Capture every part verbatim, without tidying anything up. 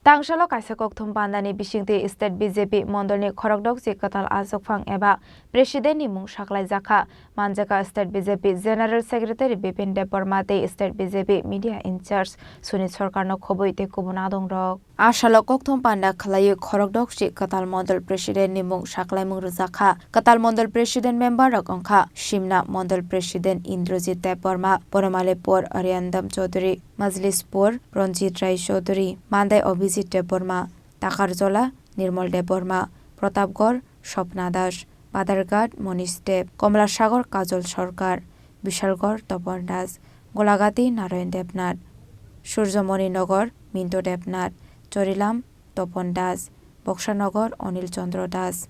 Tangsalo kaisa kokthum pandani bisingtwi State B J P mondolni khorokdokchi kwtal achukphang eba President ni mung saklaijakha. Manjakha State B J P General Secretary Bipin Debbarma tei State B J P Media In-charge Sunit Sarkarno khobwi tei kubun adongrok. A salo kokthum panda khlaiwi khorokdokchi kwtal mondol President ni mung saklaimung rwjakha. Kwtal mondol President member rok wngkha Simna mondol President Indrajit Debbarma, Bonomalipur Ariyandam Chaudhury, Majlispur Ranjit Rai Chaudhury, Mandai Abhijit Debbarma, Takarjola Nirmal Debbarma, Pratapgarh Swapna Das, Badarghat Monish Deb, Komlasagor Kajol Sarkar, Bishalgarh Topon Das, Golagati Narayan Debnath, Surjomoni Nagar Minto Debnath, Chorilam Topon Das, Boksanagar Anil Chandra Das,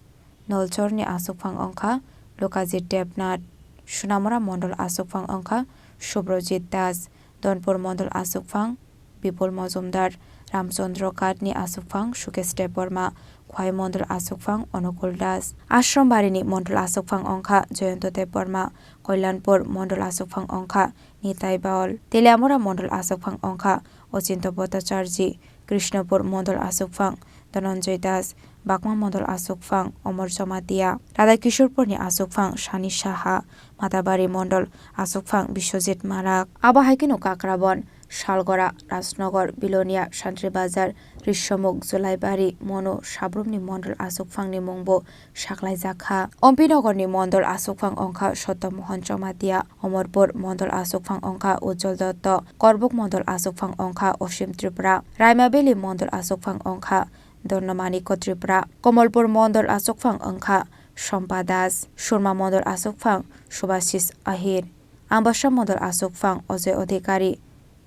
Nolchorni achukphang wngkha Lokajit Debnath, Sunamura Mondol achukphang wngkha Subrojit Das, Donpur Mondol achukphang Bipul Mojumdar, Ramchandra Ghatni achukphang Sukesh Debbarma, Khwai Mondol achukphang Onukul Das, Ashrambarini Mondol achukphang wngkha Jayanta Debbarma, Kalyanpur Mondol achukphang wngkha Nitai Baul, Teliamura Mondol achukphang wngkha Ochinta Bhattacharjee, Krishnapur Mondol achukphang Dhananjay Das, Bakma Mondol achukphang Omor Jamatia, Radhakishorpurni achukphang Sani Saha, Matabari Mondol achukphang Biswajit Marak. Abo hai kheno Kakrabon, Salgora, Rajnagar, Bilonia, Santri Bazar, Risomuk, Julaibari, Monu, Sabrumni Mondol achukphangni mungbo saklaijakha. Ompinogorni Mondol achukphang wngkha Sotto Mohon Jamatia, Omorpur Mondol achukphang wngkha Ujjwal Dotto, Korbuk Mondol achukphang wngkha Osim Tripura, Raima Valley Mondol achukphang wngkha Dhanamanik Tripura, Komolpur Mondol achukphang wngkha Sompa Das, Surma Mondol achukphang Subhasis Ahir, Ambassa Mondol achukphang Ajoy Adhikari,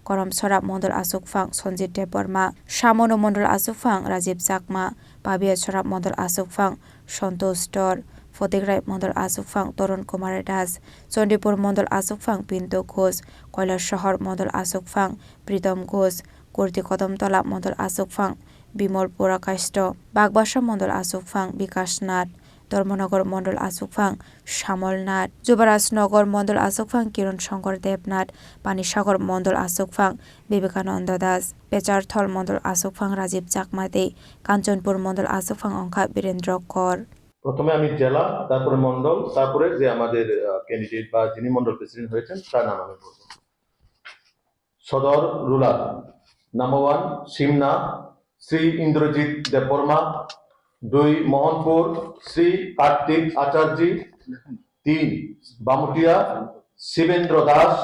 Karamchara Mondol achukphang Sanjit Debbarma, Samonu Mondol achukphang Rajiv Chakma, Pabiachara Mondol achukphang Santosh Dhar, Photigrai Mondol achukphang Tarun Kumar Das, Chandipur Mondol achukphang Pinto Ghosh, Kailasahar Mondol achukphang Pritom Ghosh, Kurti Kodamtola Mondol achukphang Bimal Purakasth, Bagbasa Mondol achukphang Bikash Nath, Dharmanagar Mondol achukphang Samol Nath, Jubaraj Nagar Mondol achukphang Kiran Shankar Debnath, Panisagar Mondol achukphang Vivekananda Das, Pecharthal Mondol achukphang Rajib Chakma tei Kanchanpur Mondol achukphang wngkha Birendra Kor. প্রথমে আমি জেলা, তারপরে মণ্ডল, তারপরে যে আমাদের, আহ, ক্যান্ডিডেট বা যিনি মণ্ডল প্রেসিডেন্ট হয়েছেন, তার নাম আমি বলবো। সদর রুরাল, নাম্বার ওয়ান সিমনা, শ্রী ইন্দ্রজিৎ দেববর্মা, দুই মোহনপুর, শ্রী কার্তিক আচার্যী, তিন বামুটিয়া, শিবেন্দ্র দাস,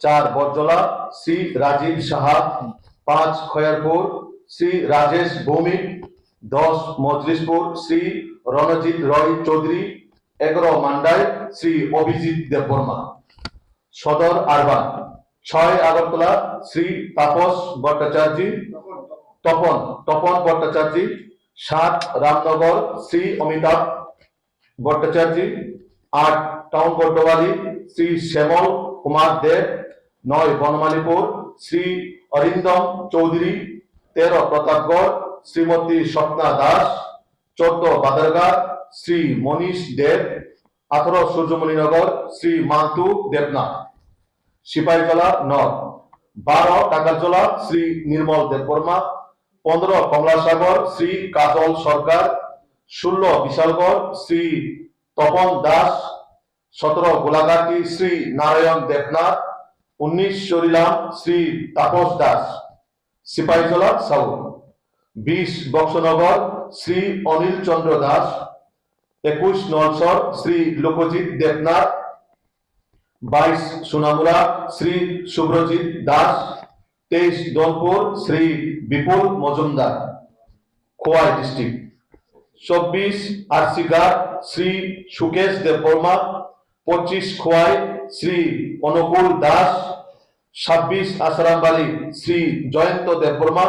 চার বরজলা, শ্রী রাজীব সাহা, পাঁচ খয়ারপুর, শ্রী রাজেশ ভৌমিক, দশ মজলিশপুর, শ্রী রণজিৎ রয় চৌধুরী, এগারো মান্ডাই, শ্রী অভিজিৎ দেববর্মা। সদর আরবান, ছয় আগরতলা, শ্রী তাপস ভট্টাচার্য, তপন, তপন ভট্টাচার্য, সাত রামনগর, শ্রী অমিতাভ ভট্টাচার্য, আট টাউন বটওয়ালি, শ্রী শ্যামল কুমার দেব, নয় বনমালীপুর, শ্রী অরিন্দম চৌধুরী, তেরো প্রতাপগড়, শ্রীমতী স্বপ্না দাস, চোদ্দ বাদারঘাট, শ্রী মনীষ দেব, আঠারো সূর্যমণিনগর, শ্রী মান্তু দেবনাথ। সিপাহীজলা নর্থ, বারো টাকারজলা, শ্রী নির্মল দেববর্মা, পনেরো কমলাসাগর, শ্রী কাজল সরকার, ষোলো বিশালগড়, শ্রী তপন দাস, সতেরো গোলাঘাটি, শ্রী নারায়ণ দেবনাথ, উনিশ চরিলাম, শ্রী তাপস দাস। সিপাহীজলা সাউথ, বিশ বক্সনগর, শ্রী অনিল চন্দ্র দাস, একুশ নলছর, শ্রী লোকজিৎ দেবনাথ, বাইশ সোনামুড়া, শ্রী শুভ্রজিৎ দাস, তেইশ ধনপুর, শ্রী বিপুল মজুমদার, খোয়াই ডিস্ট্রিক্ট, চব্বিশ আরসিঘাট, শ্রী সুকেশ দেববর্মা, পঁচিশ খোয়াই, শ্রী অনুকূল দাস, ছাব্বিশ আসারামবাড়ি, শ্রী জয়ন্ত দেববর্মা,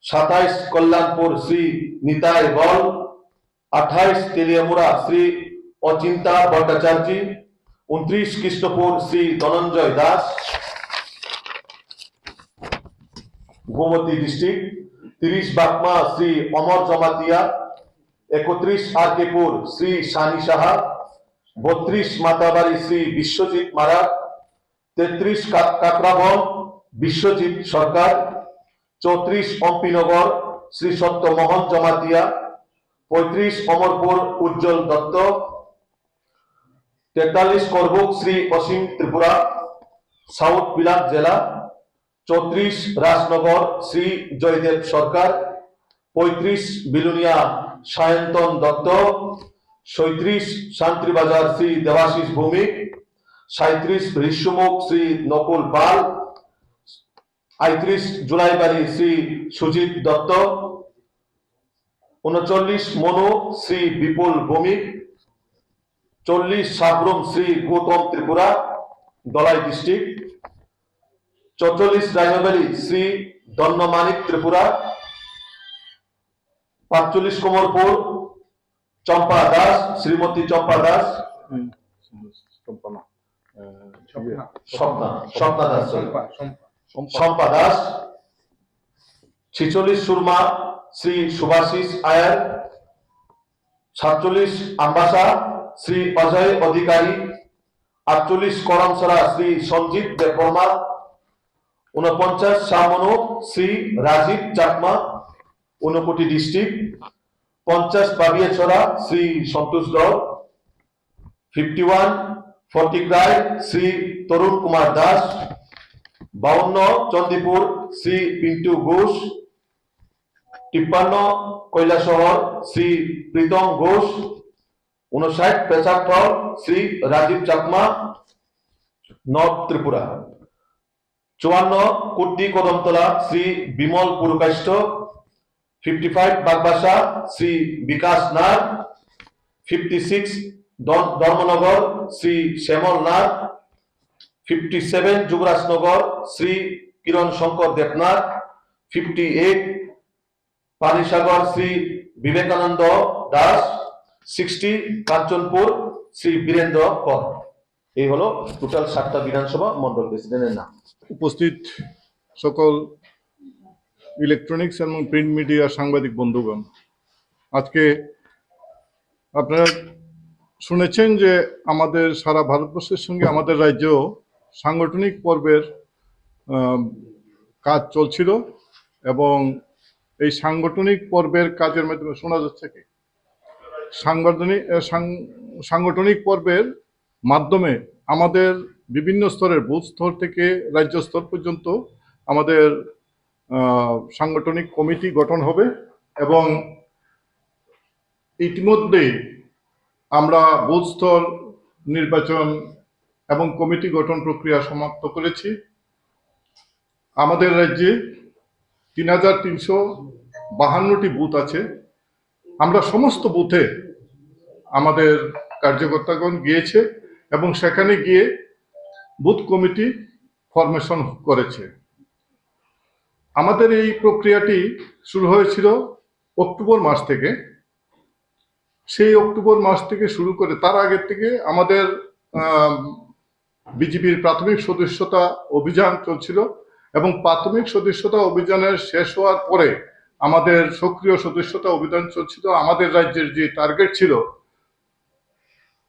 সাতাইশ কল্যাণপুর, শ্রী নিতাই বল, আঠাইশ তেলিয়ামুড়া, শ্রী অচিন্তা ভট্টাচার্য, ঊনত্রিশ কৃষ্ণপুর, শ্রী ধনঞ্জয় দাস, গোমতী ডিস্ট্রিক্ট, তিরিশ বাগমা, শ্রী অমর জমাতিয়া, একত্রিশ আরকেপুর, শ্রী সানি সাহা, বত্রিশ মাতাবাড়ি, শ্রী বিশ্বজিৎ মারা, তেত্রিশ কা-, কাকরাবন, বিশ্বজিৎ সরকার, চৌত্রিশ অম্পিনগর শ্রী সত্যমোহন জমাতিয়া, পঁয়ত্রিশ অমরপুর উজ্জ্বল দত্ত, তেতাল্লিশ করবুক শ্রী অসীম ত্রিপুরা, সাউথ বিলাত জেলা, চৌত্রিশ রাজনগর শ্রী জয়দেব সরকার, পঁয়ত্রিশ বিলুনিয়া সায়ন্তন দত্ত, ছয়ত্রিশ শান্তিবাজার শ্রী দেবাশিস ভৌমিক, সাঁইত্রিশ ঋষ্যমুখ শ্রী নকুল পাল, আইত্রিশ জুলাইবাড়ি শ্রী সুজিত দত্ত, ঊনচল্লিশ মনু শ্রী বিপুল ভৌমিক, চল্লিশ সাবরুম শ্রী গৌতম ত্রিপুরা, ধলাই ডিস্ট্রিক্ট, চৌচল্লিশ রাইমাবেলি শ্রী দণ্ডমানিক ত্রিপুরা, পাঁচচল্লিশ কোমরপুর চম্পা দাস, শ্রীমতী চম্পা দাস, হুম, চম্পা না, আহ, স্বপ্না। স্বপ্না, স্বপ্না দাস, sorry। চম্পা, চম্পা। চম্পা দাস, ছেচল্লিশ সুরমা শ্রী সুভাশিস আয়ার, সাতচল্লিশ আম্বাসা শ্রী অজয় অধিকারী, আটচল্লিশ করমছড়া শ্রী সঞ্জিত দেববর্মা, ঊনপঞ্চাশ সামনো শ্রী রাজীব চাকমা, ঊনকোটি ডিস্ট্রিক্ট, পঞ্চাশ বাবিয়াছড়া শ্রী সন্তোষ ধর, ফিফটি ওয়ান ফটিকরায় শ্রী তরুণ কুমার দাস, বাউন্ন চণ্ডীপুর শ্রী পিন্টু ঘোষ, তিপ্পান্ন কৈলাসহর শ্রী প্রীতম ঘোষ, ঊনষাট পেচারথল শ্রী রাজীব চাকমা, নর্থ ত্রিপুরা, চুয়ান্ন কুর্দি কদমতলা শ্রী বিমল পুরকাষ্ঠ, ফিফটি ফাইভ বাগবাসা শ্রী বিকাশ নাথ, ফিফটি সিক্স ধর্মনগর শ্রী শ্যামল নাথ, ফিফটি সেভেন যুবরাজনগর শ্রী কিরণ শঙ্কর দেবনাথ, ফিফটি এইট পানিসাগর শ্রী বিবেকানন্দ দাস, সিক্সটি কাঞ্চনপুর শ্রী বীরেন্দ্র কর। এই হলো টোটাল সাতটা বিধানসভা মণ্ডল প্রেসিডেন্টের নাম। উপস্থিত সকল ইলেকট্রনিক্স এবং প্রিন্ট মিডিয়া সাংবাদিক বন্ধুগণ, আজকে আপনারা শুনেছেন যে আমাদের সারা ভারতবর্ষের সঙ্গে আমাদের রাজ্যেও সাংগঠনিক পর্বের, আহ, কাজ চলছিল এবং এই সাংগঠনিক পর্বের কাজের মাধ্যমে, শোনা যাচ্ছে কি? সাংগঠনিক, আহ, সাং-, সাংগঠনিক পর্বের মাধ্যমে আমাদের বিভিন্ন স্তরের বুথ স্তর থেকে রাজ্য স্তর পর্যন্ত আমাদের, আহ, সাংগঠনিক কমিটি গঠন হবে এবং ইতিমধ্যেই আমরা বুথ স্তর নির্বাচন এবং কমিটি গঠন প্রক্রিয়া সমাপ্ত করেছি। আমাদের রাজ্যে তিন হাজার তিনশো বাহান্নটি বুথ আছে। আমরা সমস্ত বুথে আমাদের কার্যকর্তাগণ গিয়েছে এবং সেখানে গিয়ে বুথ কমিটি ফরমেশন করেছে। আমাদের এই প্রক্রিয়াটি শুরু হয়েছিল অক্টোবর মাস থেকে। সেই অক্টোবর মাস থেকে শুরু করে, তার আগের থেকে আমাদের, আহ, বিজেপির প্রাথমিক সদস্যতা অভিযান চলছিল এবং প্রাথমিক সদস্যতা অভিযানের শেষ হওয়ার পরে আমাদের সক্রিয় সদস্যতা অভিযান চলছিল। আমাদের রাজ্যের যে টার্গেট ছিল,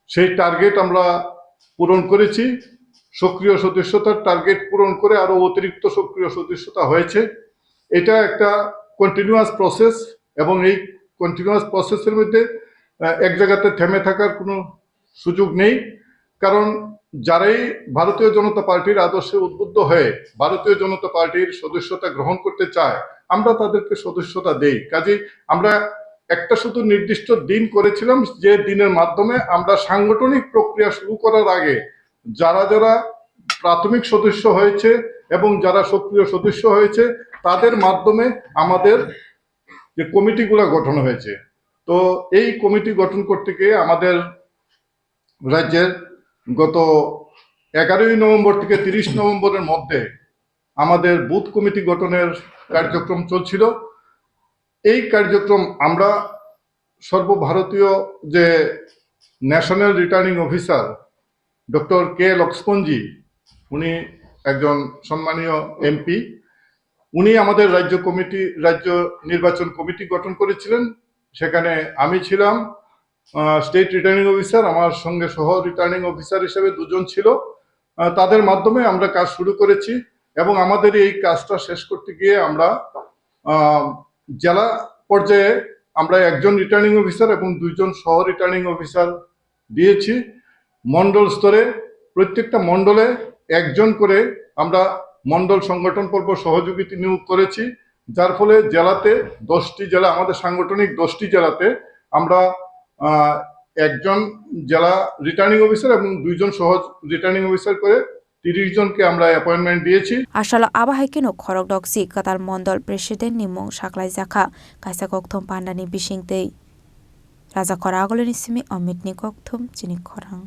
সেই টার্গেট আমরা পূরণ করেছি। সক্রিয় সদস্যতার টার্গেট পূরণ করে আরো অতিরিক্ত সক্রিয় সদস্যতা হয়েছে। এটা একটা কন্টিনিউয়াস প্রসেস এবং এই কন্টিনিউয়াস প্রসেসের মধ্যে, আহ, এক জায়গাতে থেমে থাকার কোনো সুযোগ নেই। কারণ যারাই ভারতীয় জনতা পার্টির আদর্শে উদ্বুদ্ধ হয়ে ভারতীয় জনতা পার্টির সদস্যতা গ্রহণ করতে চায়, আমরা তাদেরকে সদস্যতা দেই। কাজেই আমরা একটা শুধু নির্দিষ্ট দিন করেছিলাম, যে দিনের মাধ্যমে আমরা সাংগঠনিক প্রক্রিয়া শুরু করার আগে যারা যারা প্রাথমিক সদস্য হয়েছে এবং যারা সক্রিয় সদস্য হয়েছে, তাদের মাধ্যমে আমাদের যে কমিটিগুলো গঠন হয়েছে। তো এই কমিটি গঠন করতে গিয়ে আমাদের রাজ্যের গত এগারোই নভেম্বর থেকে তিরিশ নভেম্বরের মধ্যে আমাদের বুথ কমিটি গঠনের কার্যক্রম চলছিল। এই কার্যক্রম আমরা সর্বভারতীয় যে ন্যাশনাল রিটার্নিং অফিসার ডক্টর কে লক্ষ্মণজি, উনি একজন সম্মানীয় এমপি, উনি আমাদের রাজ্য কমিটি, রাজ্য নির্বাচন কমিটি গঠন করেছিলেন। সেখানে আমি ছিলাম, আহ, স্টেট রিটার্নিং অফিসার, আমার সঙ্গে সহ রিটার্নিং অফিসার হিসেবে দুজন ছিল। আহ, তাদের মাধ্যমে আমরা কাজ শুরু করেছি এবং আমাদের এই কাজটা শেষ করতে গিয়ে আমরা আহ, জেলা পর্যায়ে আমরা একজন রিটার্নিং অফিসার এবং দুইজন সহ রিটার্নিং অফিসার দিয়েছি। মণ্ডল স্তরে প্রত্যেকটা মণ্ডলে একজন করে আমরা মণ্ডল সংগঠন পর্ব সহযোগী নিয়োগ করেছি, যার ফলে জেলাতে দশটি জেলা, আমাদের সাংগঠনিক দশটি জেলাতে আমরা আহ, একজন জেলা রিটার্নিং অফিসার এবং দুইজন সহজ রিটার্নিং অফিসার করে তিরিশ জনকে আমরা অ্যাপয়েন্টমেন্ট দিয়েছি। Asalo abo hai kheno khorokdok si kwtal mondol president ni mung saklaijakha kaisa kokthum pandani bisingtwi. Raja Khora Agulini simi Amit ni kokthum chini khorang.